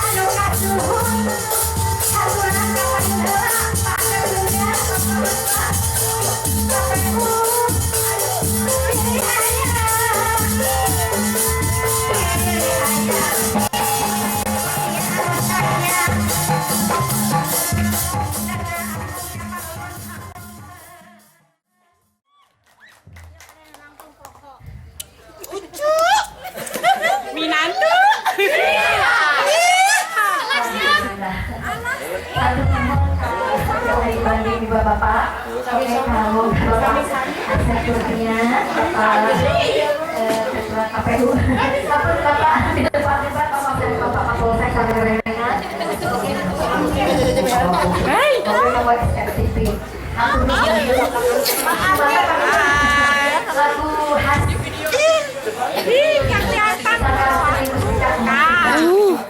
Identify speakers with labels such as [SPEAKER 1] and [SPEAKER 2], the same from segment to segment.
[SPEAKER 1] Anu kasuhun, haturna. dua bapak. Oke, kalau Bapak Asep Kurnia, Bapak Ketua KPU, Bapak Bapak di depan depan Bapak dari Bapak Kapolsek Pangalengan. Oke, FTP. Lagu khas.
[SPEAKER 2] Ih, kelihatan. Aku.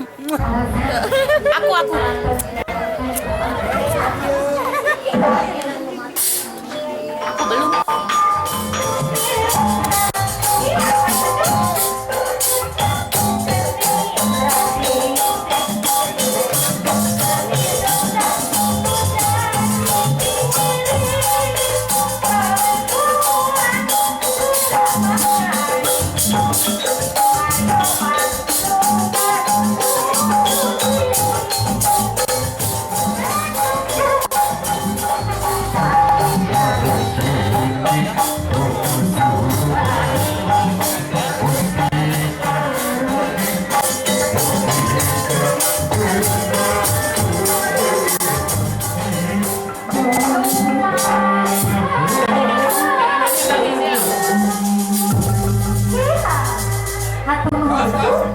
[SPEAKER 2] Aku belum.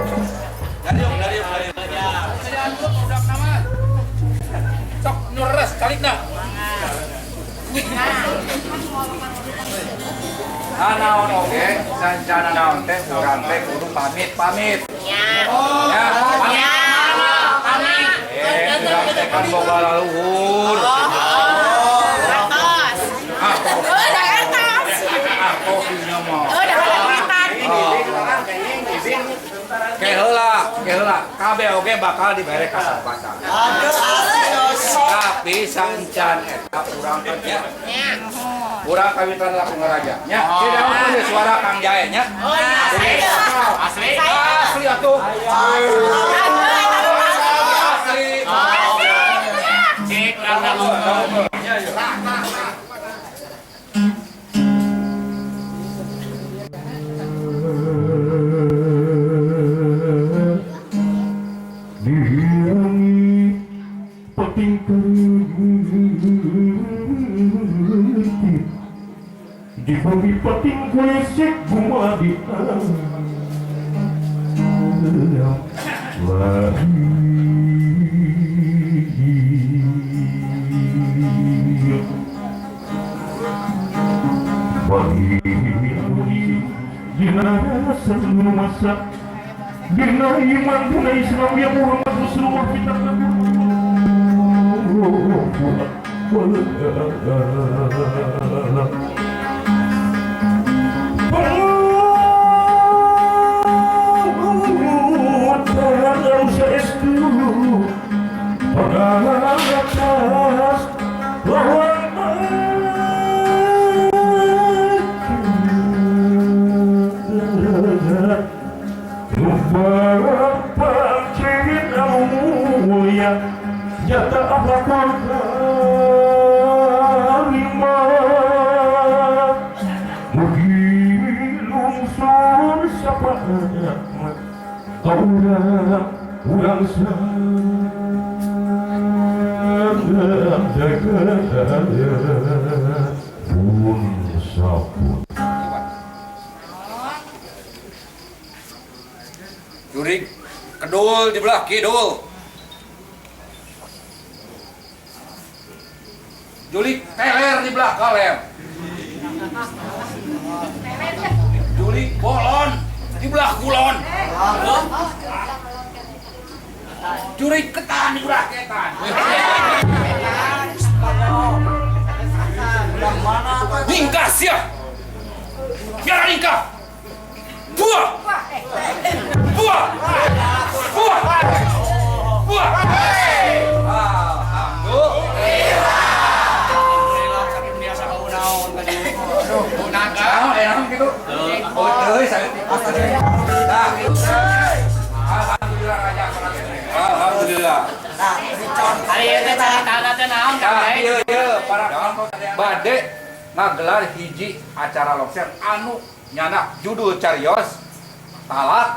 [SPEAKER 3] Dari dari dari. Sok nureres calikna. Nah, naon oge, sancana naon teh urang teh kudu pamit pamit.
[SPEAKER 2] Ya.
[SPEAKER 3] Ya, pamit.
[SPEAKER 2] Ya.
[SPEAKER 3] Pamit. Eh, urang teh kan boga leluhur.
[SPEAKER 2] Atos.
[SPEAKER 3] Ah,
[SPEAKER 2] Oh, dah atos.
[SPEAKER 3] ah, kopinya mah.
[SPEAKER 2] Oh, dah ada.
[SPEAKER 3] Ke heula, ke heula. Kabeh oge bakal dibere kasempatan. Tapi sancan eta urang teh nya.
[SPEAKER 2] Ya.
[SPEAKER 3] Urang kawitan laku ngaraja nya. Tidak mau suara Kang Jae nya.
[SPEAKER 2] Oh, iya.
[SPEAKER 3] Asli. Asli atuh. Asli.
[SPEAKER 4] Cek.
[SPEAKER 3] Nya, yuk.
[SPEAKER 5] Dihiangi penting kerti di bumi penting kuesek gumadi lahir bagi dina masa dina iman dina Islam ya Muhammad Rasulullah kita Nabi atas lawan mulia nyata akhlakul karimah mugi lungsur syafaat urang urang sadaya pun sapun.
[SPEAKER 3] Jurig kedul di belah kidul. Jurig teler di belah kaler. Jurig bolon di belah kulon. Jurig ketan di belah ketan. Ningkah sia. Biar ningkah. Buah. Buah. Buah. Buah. Alhamdulillah. Naon enak gitu. Oh, euy saya. Nah, alhamdulillah raja. Alhamdulillah.
[SPEAKER 4] Ari ieu teh tanda teh naon Kang
[SPEAKER 3] Nah,
[SPEAKER 4] Jae?
[SPEAKER 3] ieu ieu para bade ngagelar hiji acara longser anu nyanak judul carios talak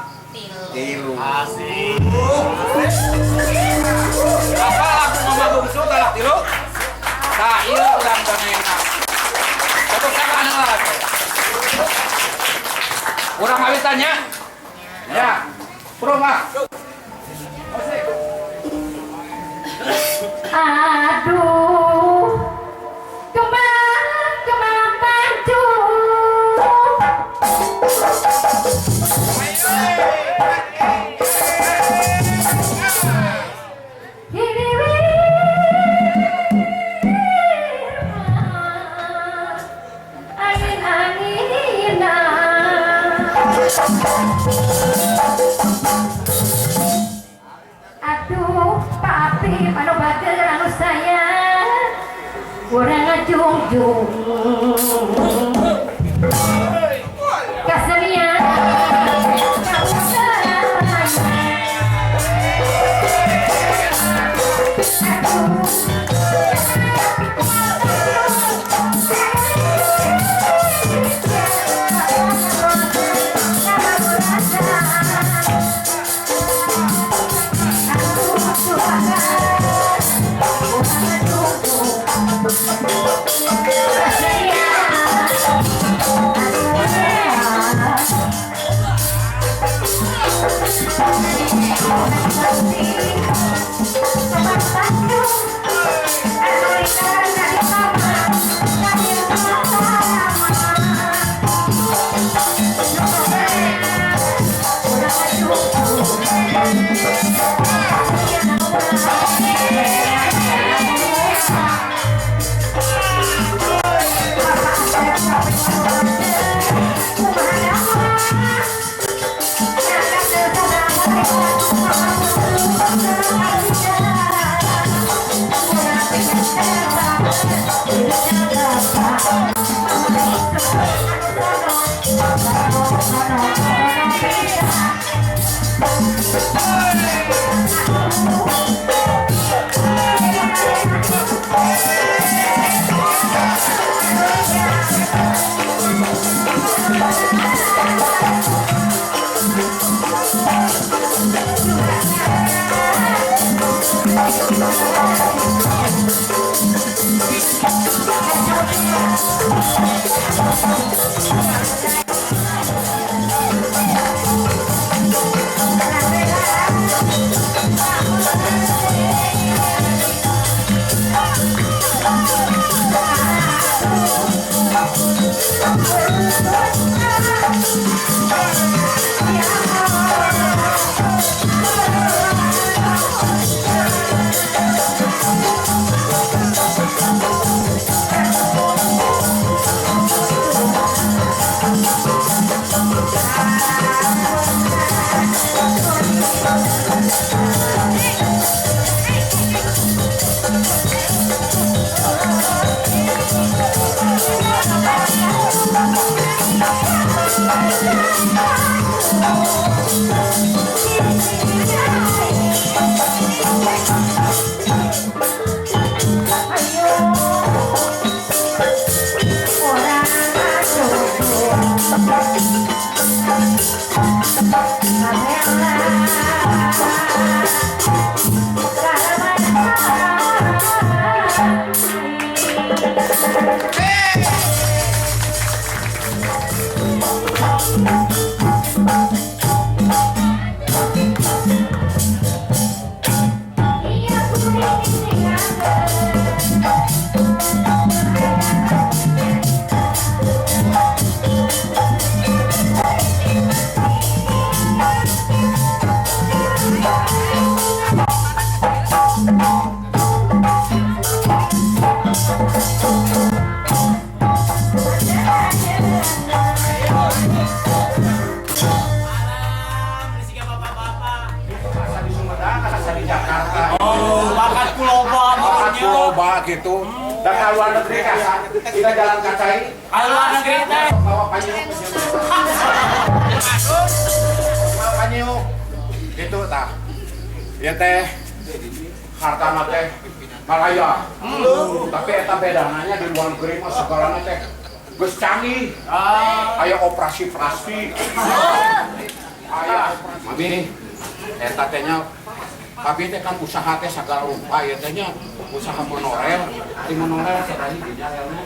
[SPEAKER 3] tilu.
[SPEAKER 4] Asik.
[SPEAKER 3] Apa lagu Mama Bungsu talak tilu? Tah ieu. Turun ah.
[SPEAKER 1] Aduh, kemang kemang pancung. Aduh, papi anu bager anu sayang, urang ngajungjung kasenian
[SPEAKER 3] Gitu. Dan ke luar negeri kan, kita jalan kacai.
[SPEAKER 4] Ke luar negeri teh.
[SPEAKER 3] Bawa panyuk. Bawa panyuk. Gitu tah. Ya teh. Hartana teh Malaya. Tapi eta bedananya di luar negeri mah segalana teh geus canggih. Aya operasi plastik. Aya mami eta teh nya tapi teh kan usaha teh sagala rupa ya teh nya usaha monorel, di monorel sekali di jalannya.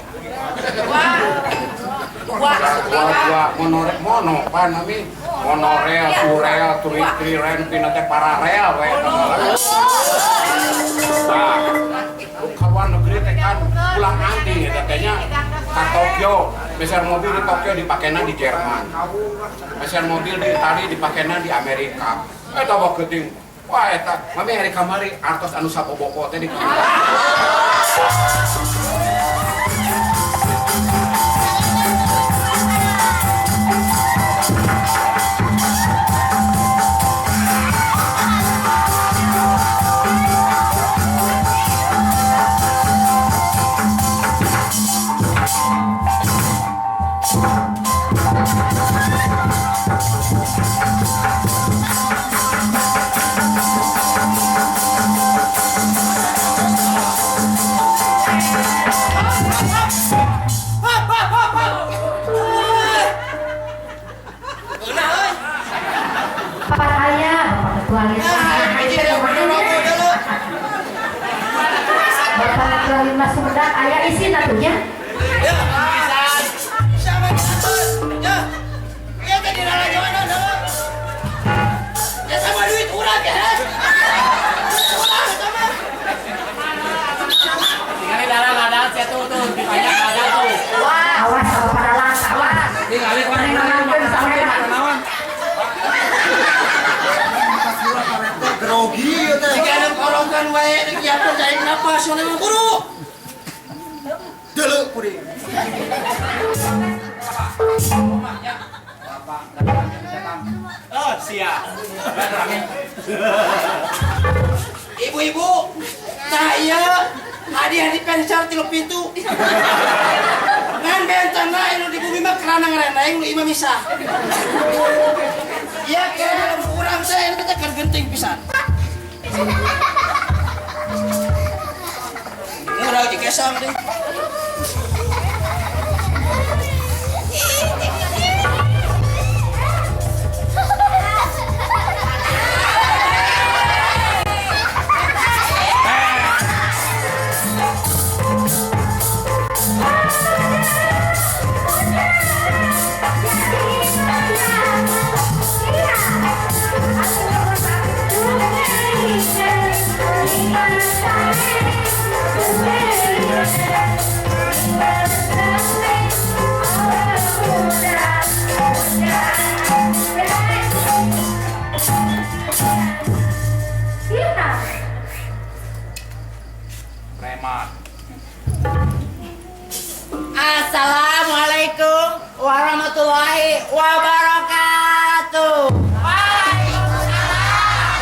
[SPEAKER 3] Wah, wah, monorel mono, pan mami. Monorel, turel, turi, triren, tina teh pararel we eta mah. Nah, ka luar negeri teh kan pulang anting eta teh nya ka Tokyo, meser mobil di Tokyo dipakena di Jerman. Meser mobil di Itali dipakena di Amerika. Eta mah geuting. Wah eta, mami hari kamari artos anu saboboko teh di
[SPEAKER 1] Bapak Ketua Lima Sumedang aya isin atuh nya.
[SPEAKER 6] Ya sama duit urang ya.
[SPEAKER 4] Tinggali dalang ada sia tuh tuh banyak ada tuh.
[SPEAKER 1] Awas Bapak dalang, awas.
[SPEAKER 4] Tinggali kemana naon.
[SPEAKER 6] Grogi ieu teh. Jika ada korongan wae dikiakeun cai napas oleh guru. Deuleu kuring.
[SPEAKER 4] Oh, siap.
[SPEAKER 6] Ibu-ibu, tah ieu hadiah di pencar tilu pintu. Ngan bentana anu di bumi mah kerana ngareneng nu imah misah. Ieu kira dalam urang teh eta teh keur genting pisan. Murah di kesang deh.
[SPEAKER 4] Preman.
[SPEAKER 6] Assalamualaikum warahmatullahi wabarakatuh. Waalaikumsalam.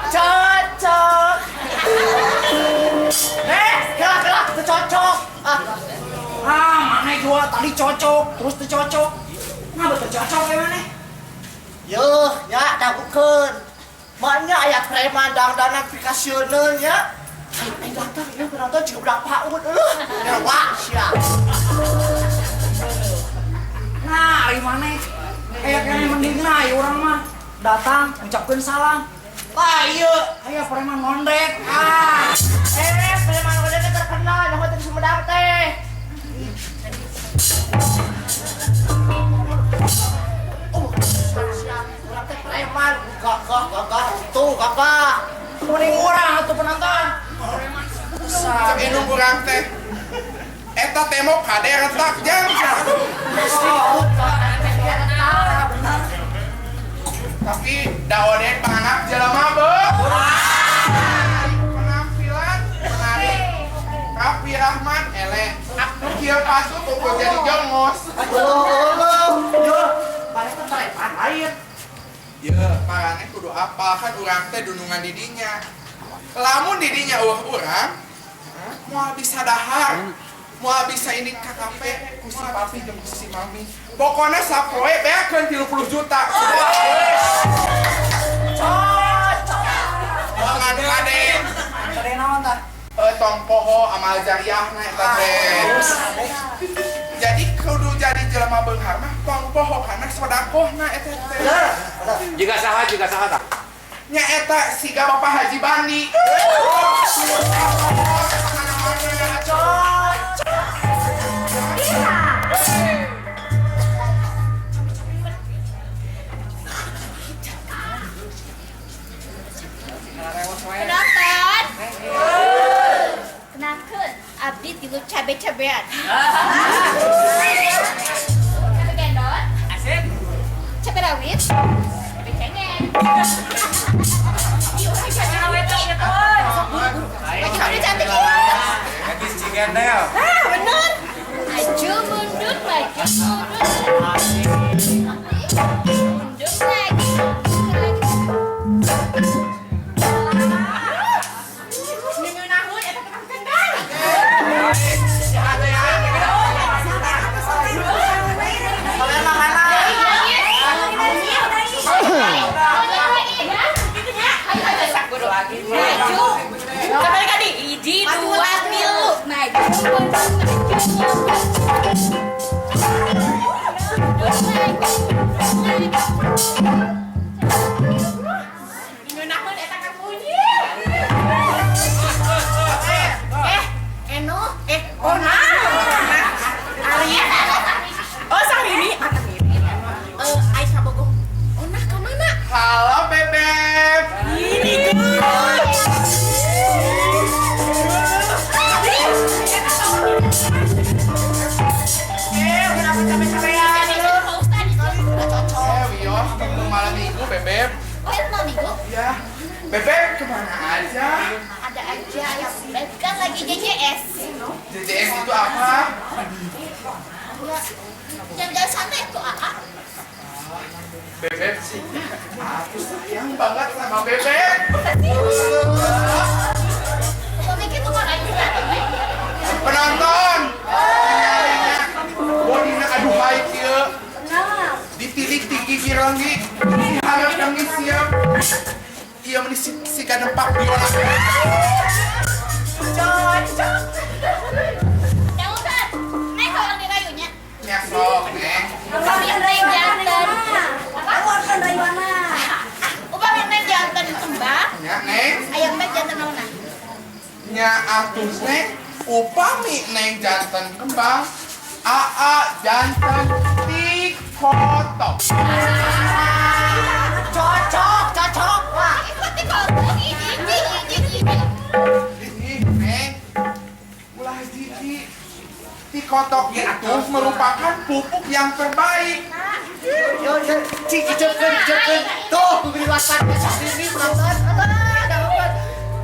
[SPEAKER 6] Cocok. Kelak kelak cocok. Ah, mana gua tadi cocok, terus tercocok. Ngapa tercocok ya mana?
[SPEAKER 7] Yuh, ya dagukeun. Maknya aya preman dangdanan pikasioneun nya. Aing datang ieu penonton juga budak PAUD eueuh. Dewa sia.
[SPEAKER 6] Nah, ari maneh aya keneh mending na ieu urang mah datang ngucapkeun salam. Tah ieu aya preman ngondek. Ah,
[SPEAKER 7] Preman ngondek teh terkenal nyaho teh Sumedang teh. Oh, sia urang teh preman gagah gagah tuh gagah.
[SPEAKER 6] Mending urang atuh penonton.
[SPEAKER 8] Cek indung urang teh. Eta tembok kade retak jang. Tapi daoden panganap jelema beuh. Penampilan menarik. Raffi Rahman eleh. Nu kieu pasu kudu jadi jongos.
[SPEAKER 7] Yo, balik teh preman lain.
[SPEAKER 8] Ye, parane kudu apal kan urang teh dunungan didinya. Lamun didinya eueuh urang, moal bisa dahar, moal bisa ini ka kafe ku si papi jeung ku si mami. Pokona sapoe beakeun 30 juta.
[SPEAKER 7] Cocok.
[SPEAKER 8] Ngan kade.
[SPEAKER 6] Kade naon tah?
[SPEAKER 8] Tong poho amal jariahna eta teh. Jadi kudu jadi jelema beunghar mah tong poho kana sodakohna eta teh.
[SPEAKER 3] Jika saha tah?
[SPEAKER 8] Nya eta siga Bapak Haji Bandi.
[SPEAKER 2] Penonton. Kenalkeun abdi tilu cabe-cabean. Cabe gendot.
[SPEAKER 4] Asep.
[SPEAKER 2] Cabe rawit. Cabe cengeng. Ieu cabe rawit teh ieu teh. Baju cantik ieu.
[SPEAKER 3] Gadis Cigendel.
[SPEAKER 2] Ah, bener. Maju mundur, maju mundur. Mundur lagi, mundur lagi.
[SPEAKER 9] Ngeunahun eta tukang kendang.
[SPEAKER 2] Maju. Kembali kali. Hiji, dua, tilu. Maju, mundur, maju, mundur. Mundur lagi, mundur lagi.
[SPEAKER 9] Ngeunahun eta kang Unyil. Eno, Ona. Ari. Oh, Syahrini. Aisyah Bogo. Ona ka mana?
[SPEAKER 8] Halo Bebeb.
[SPEAKER 9] Ini geus. Kenapa cabe-cabean?
[SPEAKER 8] Wios, ketemu malam minggu Bebeb.
[SPEAKER 2] Oh, itu malam minggu?
[SPEAKER 8] Ya. Bebeb kemana aja?
[SPEAKER 2] Ada aja ya, Beb kan lagi JJS.
[SPEAKER 8] JJS itu apa?
[SPEAKER 2] Ya, jalan-jalan santai tuh, AA.
[SPEAKER 8] Bebeb sih, aku sayang banget sama Bebeb.
[SPEAKER 2] Pemikir tuh kan aja.
[SPEAKER 8] Penonton, bodina aduhai kieu. Ditilik tinggi kiranggi, diharap kami siap. Iya meni si kanempak biola.
[SPEAKER 9] Cocok.
[SPEAKER 2] Yang Ustaz, neng kalau dirayunya.
[SPEAKER 8] Ya sok, neng.
[SPEAKER 2] Upami neng janten.
[SPEAKER 1] Awarkan dari mana?
[SPEAKER 2] Upami neng janten kembang.
[SPEAKER 8] Ya, neng.
[SPEAKER 2] Ayam bek janten naonna?
[SPEAKER 8] Nya atuh neng, upami neng janten kembang, aa janten tikotok.
[SPEAKER 7] Cocok, cocok, Pak.
[SPEAKER 2] Ikut tikotok, hiji, hiji, hiji.
[SPEAKER 8] Ih, neng. Ulah jiji. Tikotok itu merupakan pupuk yang terbaik.
[SPEAKER 7] Yo, yo, cik, cepen, cepen. Tuh, beli wasannya Syahrini penonton. Alah, dapat.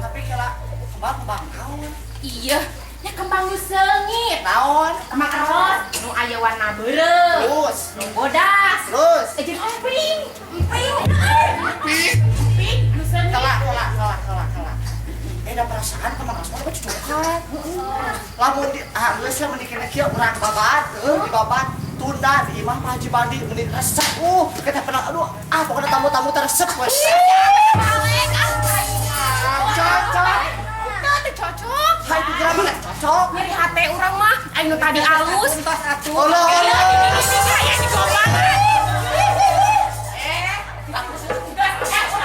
[SPEAKER 7] Tapi kalau kembang kembang naon?
[SPEAKER 9] Iya, ya kembang nu seungit.
[SPEAKER 7] Naon?
[SPEAKER 9] Kembang keros, nu aya warna beureum.
[SPEAKER 7] Terus,
[SPEAKER 9] Nu bodas.
[SPEAKER 7] terus.
[SPEAKER 9] Jeung emping, emping.
[SPEAKER 8] Emping.
[SPEAKER 9] Emping nu seungit.
[SPEAKER 7] Kalah, kalah, kalah, kalah, kalah. Da perasaan kembang keros mah cucukan. Lamun di ah geus lah mending kena kieu urang babat, heuh dibabat. Tunda di imah Pak Haji Bandi mending resep. Kita pernah aduh, ah pokoknya tamu-tamu teh resep we.
[SPEAKER 2] Awek ah.
[SPEAKER 7] Cocok.
[SPEAKER 9] Teu cocok.
[SPEAKER 7] Hai pikiran mah cocok.
[SPEAKER 9] Nyeri hate urang mah, aing nu tadi alus tos atuh.
[SPEAKER 7] Olah, olah.
[SPEAKER 9] Aya di gombang.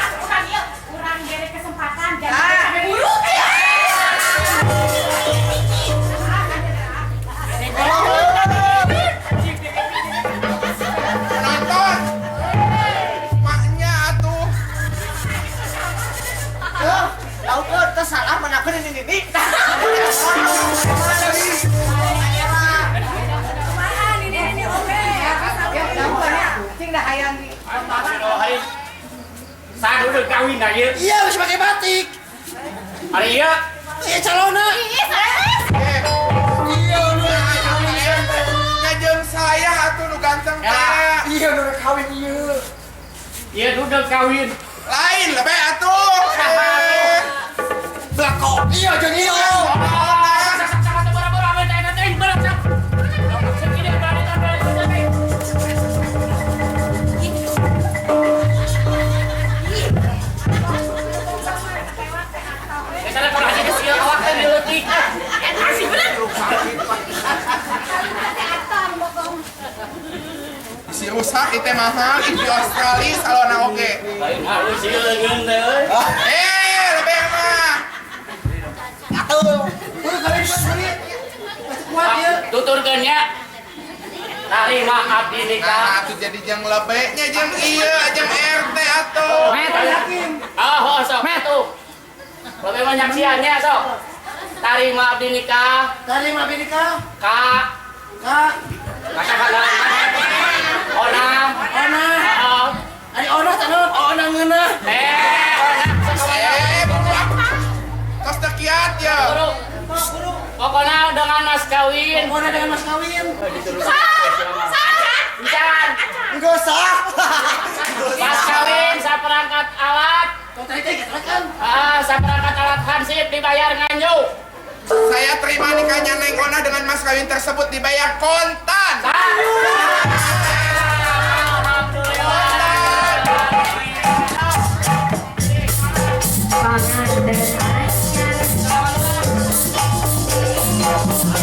[SPEAKER 9] Urang ieu, urang bere kesempatan jangan sampai buruk.
[SPEAKER 8] Penonton. Maknya atuh.
[SPEAKER 7] Heuh, laukeun teh salah manakeun ini ini.
[SPEAKER 4] Saya udah kawin dah ieu.
[SPEAKER 6] Iya, harus pakai batik.
[SPEAKER 4] Ari ieu.
[SPEAKER 6] Iya, calona.
[SPEAKER 2] Ih, salah.
[SPEAKER 8] Iya, nya jeung saya atuh nu ganteng teh.
[SPEAKER 3] Iya, udah kawin iya.
[SPEAKER 4] Ieu udah kawin.
[SPEAKER 8] Lain lebih atuh.
[SPEAKER 6] Belakok. Iya, jeung iya.
[SPEAKER 8] Si rusak itu mahal di Australia salona oge.
[SPEAKER 4] Lain halus ieu leungeun teh euy.
[SPEAKER 8] Lebih mah.
[SPEAKER 7] Atuh. Buru kali buru. Kuat ya.
[SPEAKER 4] Tuturkeun nya. Tarima abdi nikah.
[SPEAKER 8] Nah, atuh jadi jeung lebehnya jeung ieu jeung RT atuh.
[SPEAKER 4] Met. Ah, sok atuh. mah nyaksiannya sok. Tarima abdi nikah.
[SPEAKER 6] Tarima abdi nikah.
[SPEAKER 4] Ka.
[SPEAKER 6] Ka.
[SPEAKER 4] Kata kata. Ona.
[SPEAKER 6] Ona. Ari ona teh ona ngeunah.
[SPEAKER 8] Tos teu kiat ya.
[SPEAKER 4] Pokoknya dengan mas kawin.
[SPEAKER 6] Pokoknya dengan mas kawin.
[SPEAKER 4] Encan.
[SPEAKER 7] Enggak usah.
[SPEAKER 4] Mas kawin saperangkat alat. Saperangkat alat hansip dibayar nganju.
[SPEAKER 8] Saya terima nikahnya Neng Ona dengan mas kawin tersebut dibayar kontan.
[SPEAKER 1] Thank you.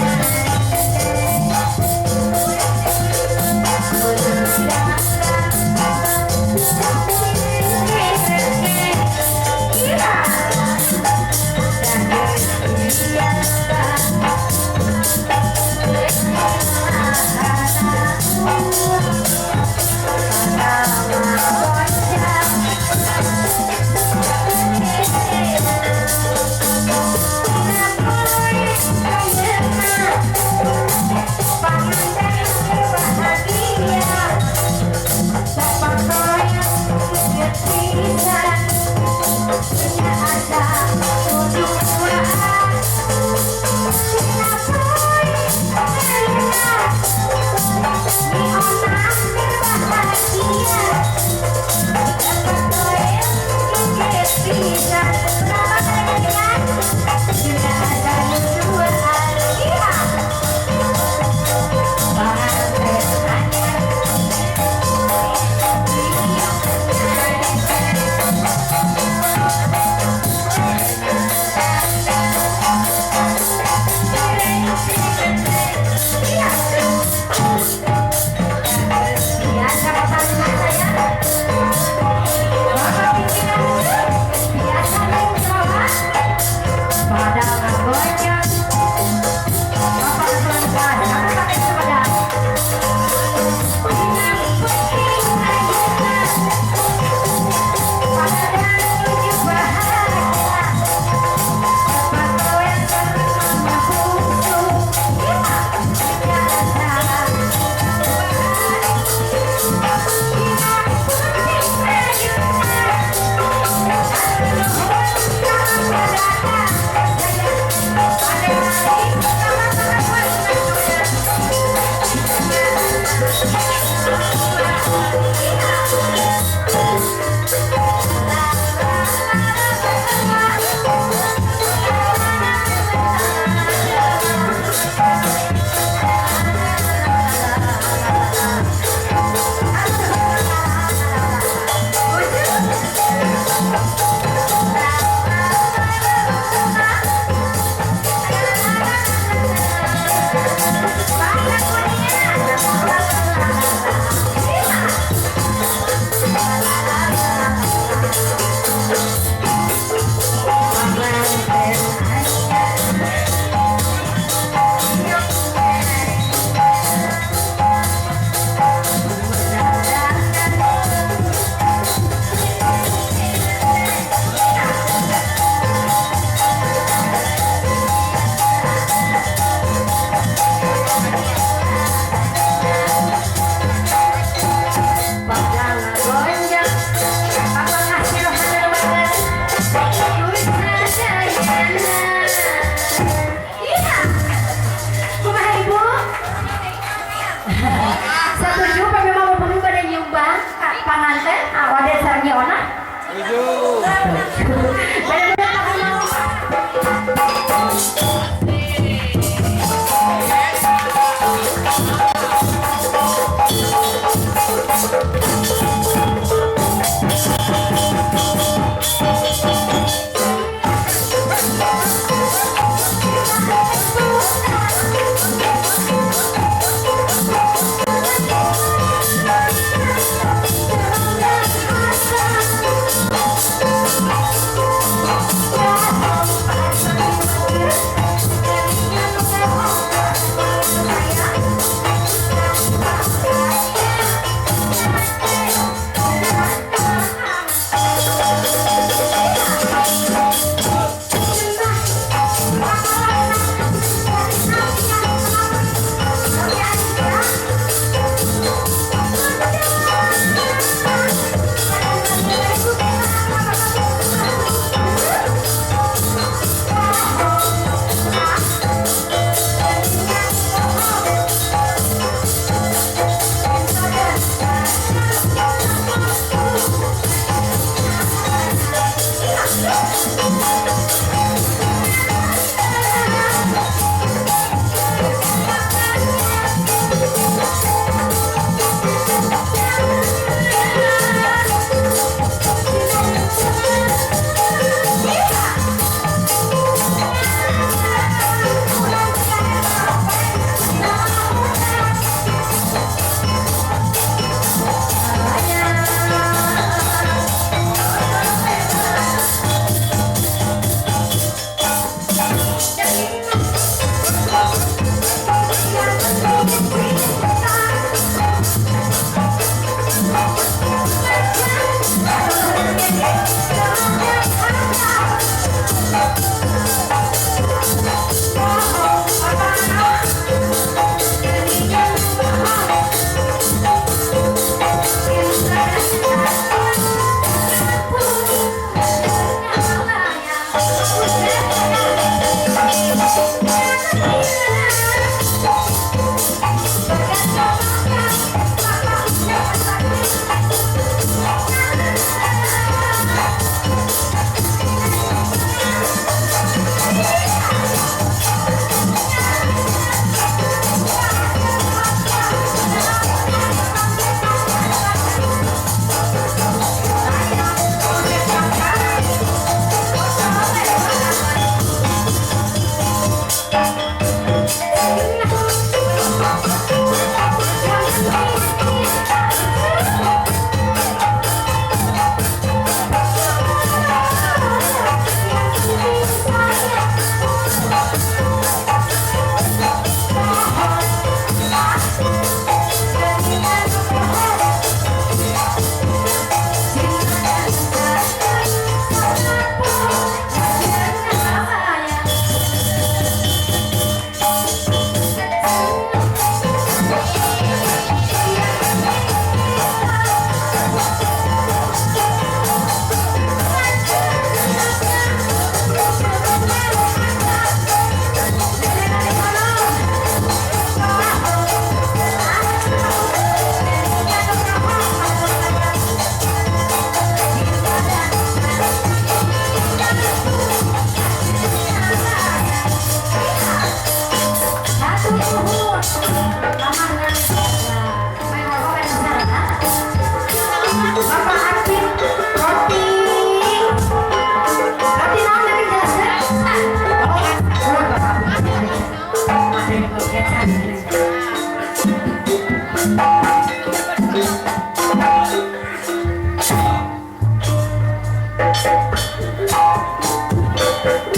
[SPEAKER 1] Hey!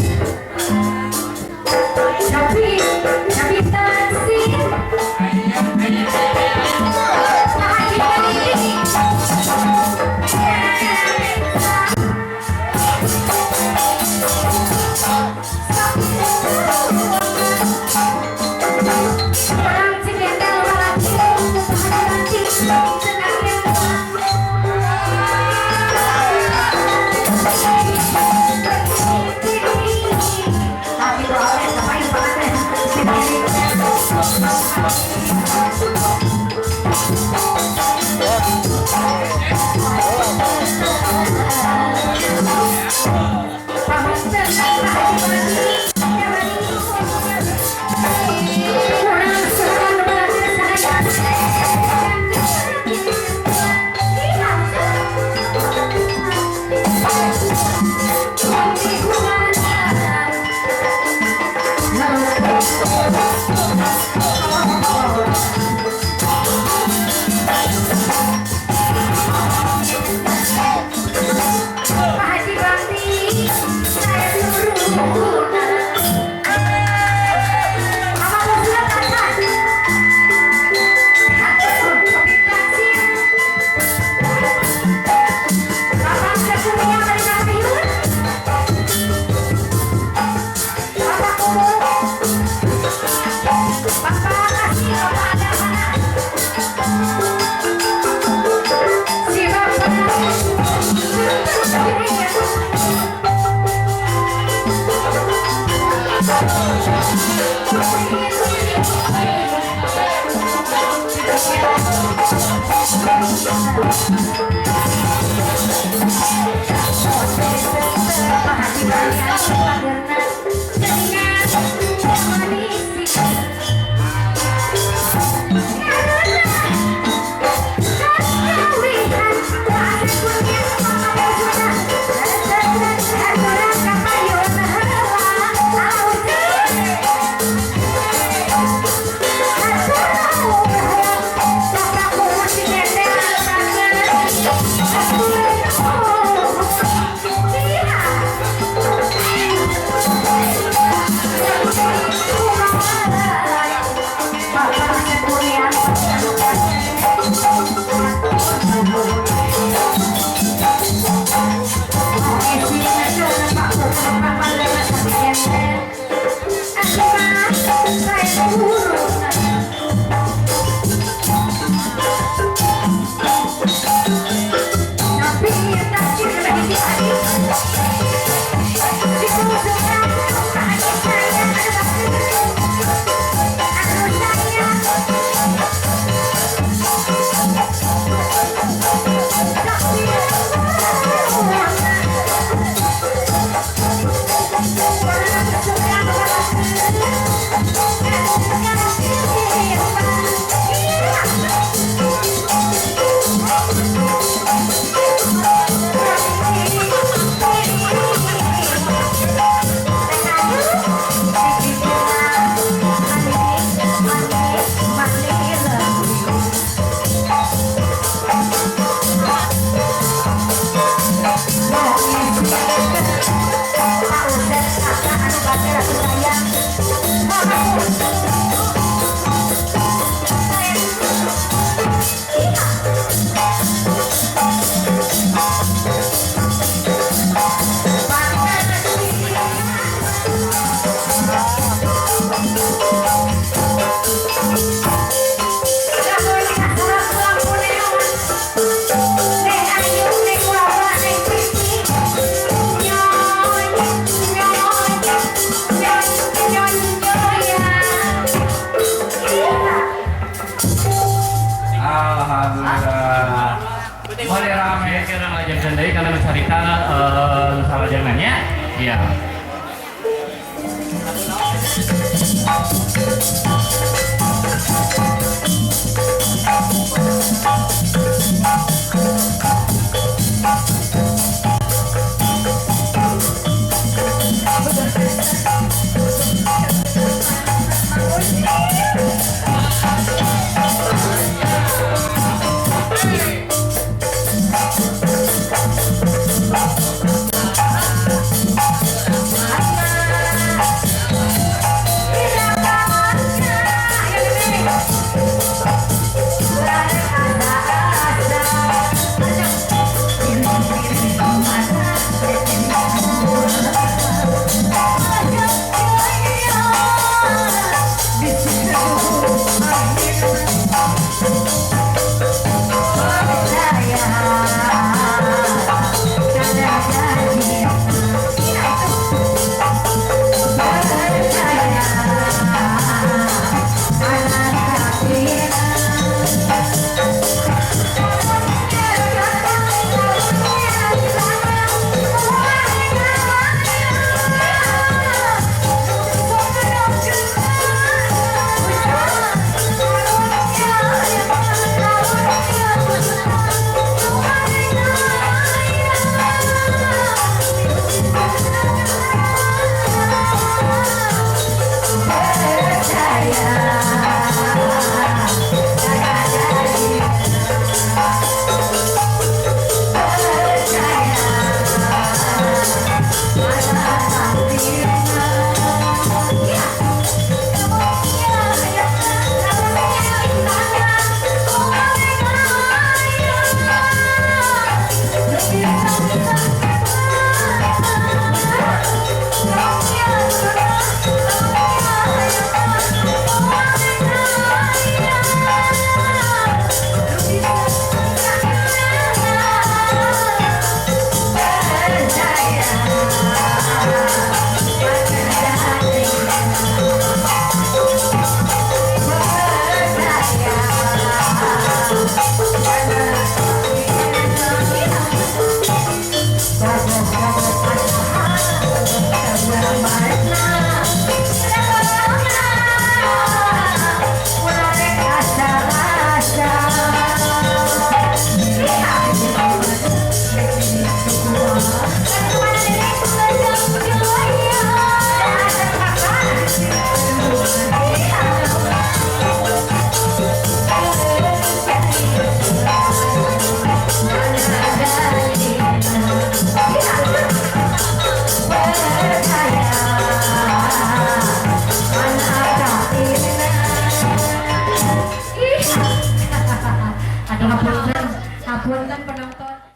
[SPEAKER 1] Punten penonton.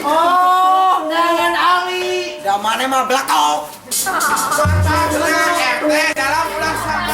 [SPEAKER 6] Oh, ngan Ali. Da mane mah belakau.
[SPEAKER 8] Dalam ulah.